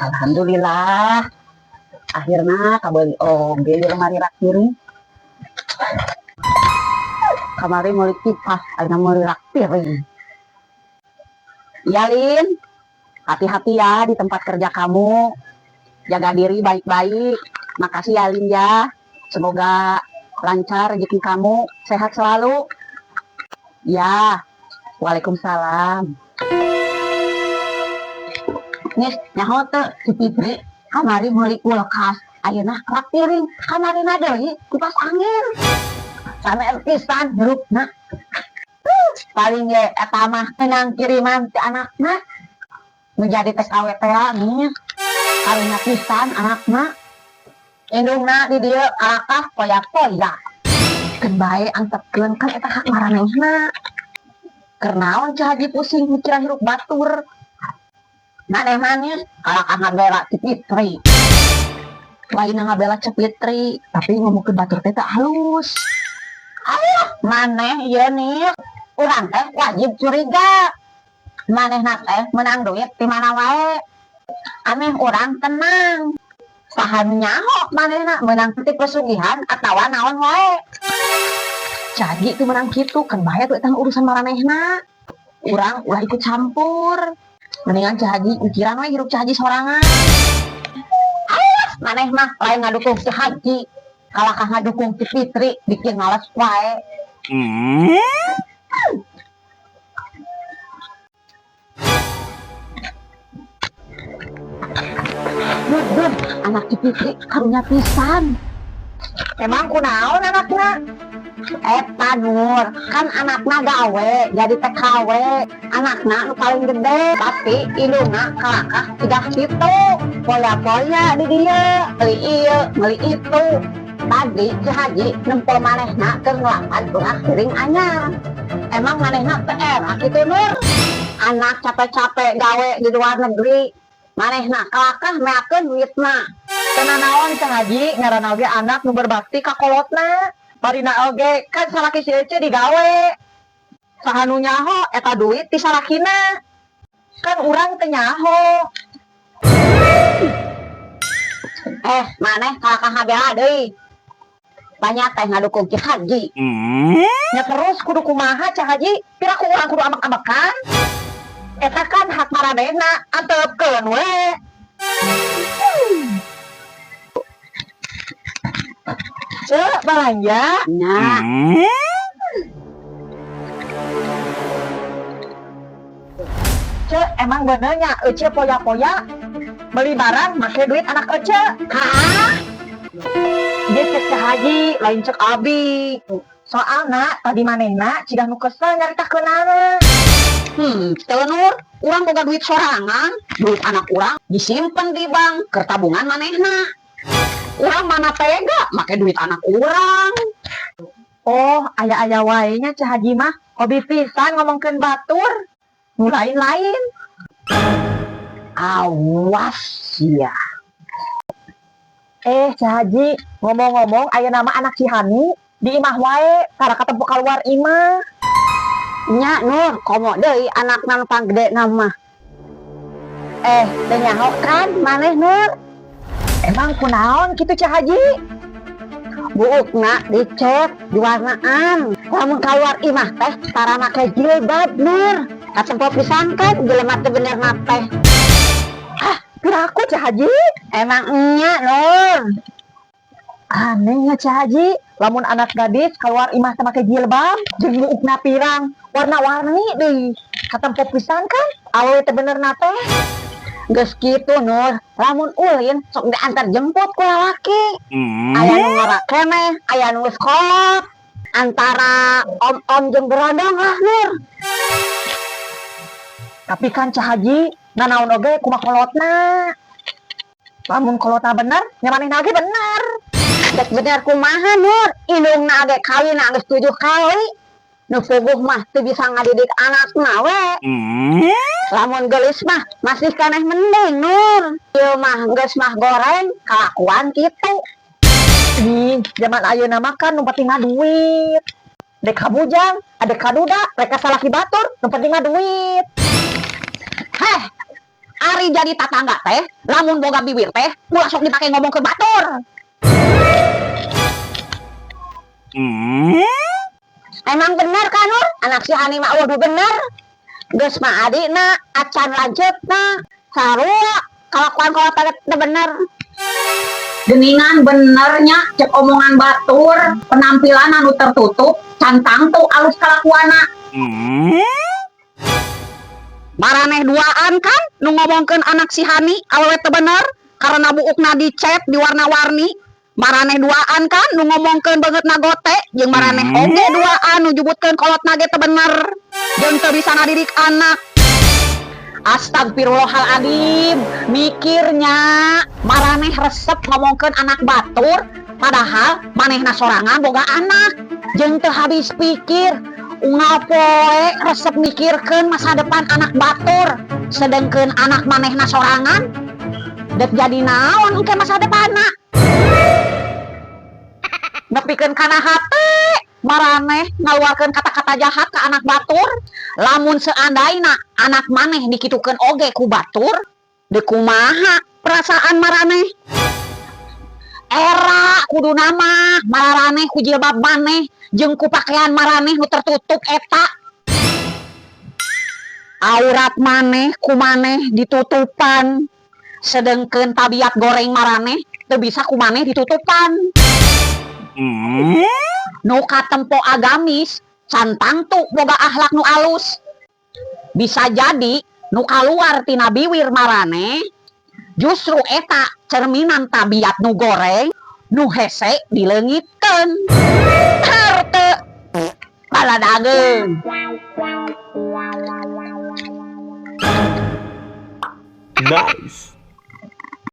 Alhamdulillah. Akhirnya kabeli oge di lemari rak piring. Kamari meuli kipas, ayeuna meuli rak piring. Ya, Lin, hati-hati ya di tempat kerja kamu. Jaga diri baik-baik. Makasih ya, Lin, ya. Semoga lancar rezeki kamu, sehat selalu. Ya, waalaikumsalam. Nih, nyaho teu si Fitri kamari meuli kulkas, ayeuna rak piring, kamarina deui kipas angin. Samer pisan hirupna. Paling ge eta mah meunang kiriman ti anakna. Nu jadi TKW teh nih. Karunya pisan anakna. Indungna di dieu kalakah poya-poya. Keun bae, antepkeun, kan eta hak maranehna. Keur naon Ceu Haji pusing mikiran hirup batur? Maneh manis kalakah ngabela si Fitri. Lain ngabela Ceu Fitri, tapi ngomongkeun batur teh teu halus. Ayo, maneh ieu nih. Urang teh wajib curiga. Manehna teh menang duit di mana wae. Aneh urang tenang. Saha nu nyaho manehna menang ti pesugihan atawa naon wae. Jadi itu menang kitu kan bahaya tuh, eta urusan maranehna. Urang ulah ikut campur. Mendingan Ceu Haji mikiran we hirup Ceu Haji sorangan. Ayo, maneh mah lain ngadukung si Haji. Kalakah ngadukung si Fitri, bikin males wae. Dur, dur, anak si Fitri karunya pisan. Emang kunaon anakna? Eta, Nur, kan anakna gawe jadi TKW, anakna nu paling gede, tapi indungna kalakah tidak kitu. Poya-poya di dieu, beli ieu, beli itu. Tadi si Haji nempo manehna keur ngelapan rak piring anyar. Emang manehna teh era kitu, Nur? Anak capek-capek gawe di luar negeri, manehna kalakah meakeun duitna. Teu nanaon, Ceu Haji, ngaranna oge anak nu berbakti ka kolotna. Marina oge kan salaki si Ece digawe. Saha nu nyaho eta duit ti salakina? Kan urang teu nyaho. Eh, maneh kalakah ngabela deui. Banyak teh ngadukung Ki Haji. Ya terus kudu kumaha, Ceu Haji? Piraku urang kudu ambek-ambekan? Eta kan hak maranehna, antepkeun we. Cek balanja. Nya. Cek, emang benernya Ece poya-poya beli barang make duit anak Ece? Hah? Dia cek Ceu Haji, lain cek abi. Soalna tadi manehna ciga nu kesel nyaritakeunana. Teu, Nur, urang boga duit sorangan, duit anak urang disimpen di bank, keur tabungan manehna. Urang mana tega make duit anak urang. Oh, aya-aya wae nya Ceu Haji mah, hobi pisan ngomongkeun batur. Nu lain-lain. Awas ya. Eh, Ceu Haji, ngomong-ngomong aya nama anak si Hani di imah wae, tara katempo keluar imah. Nya, Nur, komo deui anakna nu panggedena mah. Eh, teu nyaho kan maneh, Nur? Emang kunaon kitu, Ceu Haji? Buukna dicet, diwarnaan. Lamun keluar imah teh tara make jilbab, Nur. Katempo pisan kan jelema teu benerna teh. Ah, piraku, Ceu Haji? Emang nya, Nur. Anehnya Ceu Haji, lamun anak gadis keluar imah teh make jilbab, jeung buukna pirang, warna-warni deui. Katempo pisan kan awewe teu benerna teh. Geus kitu, Nur, lamun ulin sok diantar jemput ku lalaki. Aya nu ngora keneh, aya nu geus kolot. Antara om-om jeung berondong lah, Nur. Tapi kan Ceu Haji, nanaon oge kumaha kolotna. Lamun kolotna bener, nya manehna ge bener. Dek bener kumaha, Nur? Indungna ge kawin geus 7 kali. Nu puguh mah teu bisa ngadidik anakna we. Lamun geulis mah masih keneh mending, Nur. Ieu mah geus mah goreng kalakuan kitu. Ih, zaman ayeuna mah kan nu penting mah duit. Dek ka bujang, adek ka duda, rek ka salaki batur, nu penting mah duit. Heh, ari Ari jadi tatangga teh, lamun boga bibir teh, ulah sok dipake ngomong ke batur. Emang bener kan, Nur? Anak si Hani mah udah bener. Geus mah adina acan lanceukna. Sarua kalakuan kolot teu bener. Geningan benernya cek omongan batur, penampilan anu tertutup, can tangtu alus kalakuana. Maraneh duaan kan nu ngomongkeun anak si Hani awewe teu bener karena buukna dicet di warna-warni. Maraneh duaan kan nu ngomongkeun beungeutna gote, jeung maraneh oge duaan nu jubutkeun kolotna ge teu bener jeung teu bisa ngadidik anak. Astagfirullahaladzim, mikirnya maraneh resep ngomongkeun anak batur, padahal manehna sorangan boga anak jeung teu habis pikir. Unggal poe resep mikirkeun masa depan anak batur, sedengkeun anak manehna sorangan dek jadi naon engke masa depanna. Nepikeun kana hate maraneh ngaluarkeun kata-kata jahat ke anak batur. Lamun seandaina anak maneh dikitukeun oge ku batur, deuk kumaha perasaan maraneh? Era kudu nama maraneh ku jilbab maneh jeung ku pakaian maraneh nu tertutup eta. Aurat maneh ku maneh ditutupan, sedengkeun tabiat goreng maraneh teu bisa ku maneh ditutupan. Nu katempo agamis can tangtu boga akhlak nu alus. Bisa jadi nu kaluar tina biwir maraneh justru eta cerminan tabiat nu goreng nu hese dileungitkeun. Herte baladageun. Nice.